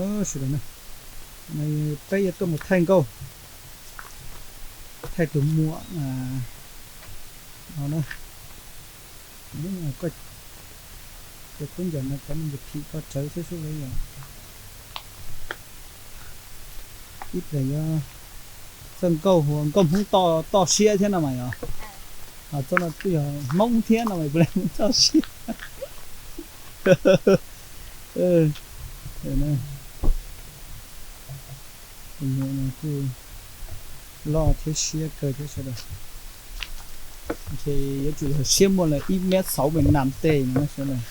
Sawv daws na, peb yuav tuaj mus thaij nkauj, thaij tus muam no na. Ces kub ncaws no cov me nyuam phim koj tsawv xwb xwb li yom. Ib pliag yuav txawj nkauj, hu nkauj Hmoob toj siab thiab no mas yom. Txoj no kuj yog Hmoob thiab no mas puas li Hmoob toj siab. Tus muam no kuj loj thiab siab kawg thiab sawv daws. Ces yuav tsum yog siab muaj li ib mét sáu mươi lăm tej no sawv daws.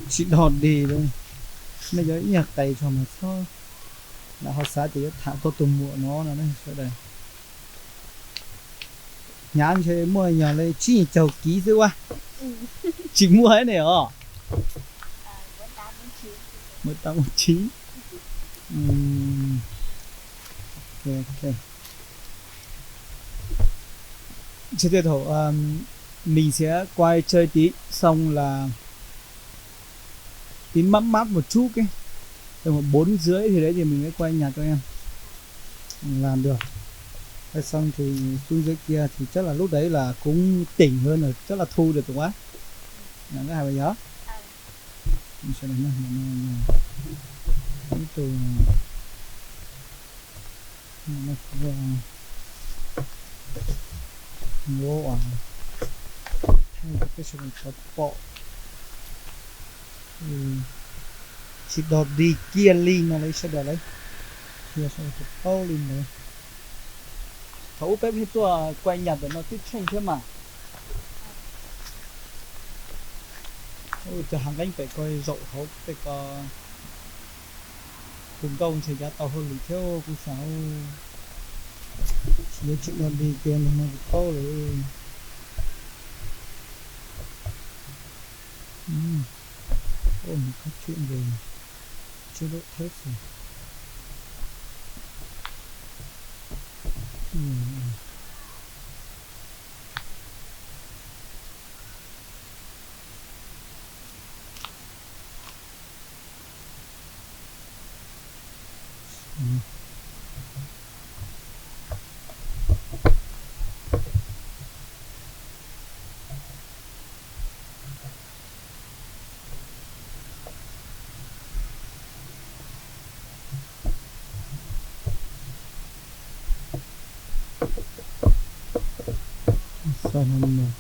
Tsis dog dig li. Nej yuav ib nyuag qes tso mas txhob lam ho xav tias yuav tham tuaj tus muam no no ne sawv daws. Hnyav ntshe muaj yog li tsib caug kiv xwb ua. Tsis muaj ne os. Muaj tam muaj chiv. Ntshe tej thaum mis xiav quay chơi tí xong là tí mắm mắm một chút cái, xong rồi bốn dưới thì đấy thì mình mới quay nhạc cho em. Làm được. Quay xong thì xuống dưới kia thì chắc là lúc đấy là cũng tỉnh hơn rồi, chắc là thu được rồi quá. Là có hài vậy hả? Sawv daws, ib tug no kuv yuav thaij rau peb sawv daws tau pom. Tsis dog dig kiag li no li sawv daws lauj, qhia sawv daws tau paub li ntawd. Thaum ub peb pheej tuaj quay nhạc ntawm no twb tsheej thiab mas. Cov hav nqeeb pem ko zaum hauv tej ko hu nkauj ntshe yav tau hauj lwm thiab kuv xav. Tsis yuav tsis dog dig kiag li no kuv paub lawm. Ua nws kab tswm nce, tswb lub thawb xwb. Xa no mus.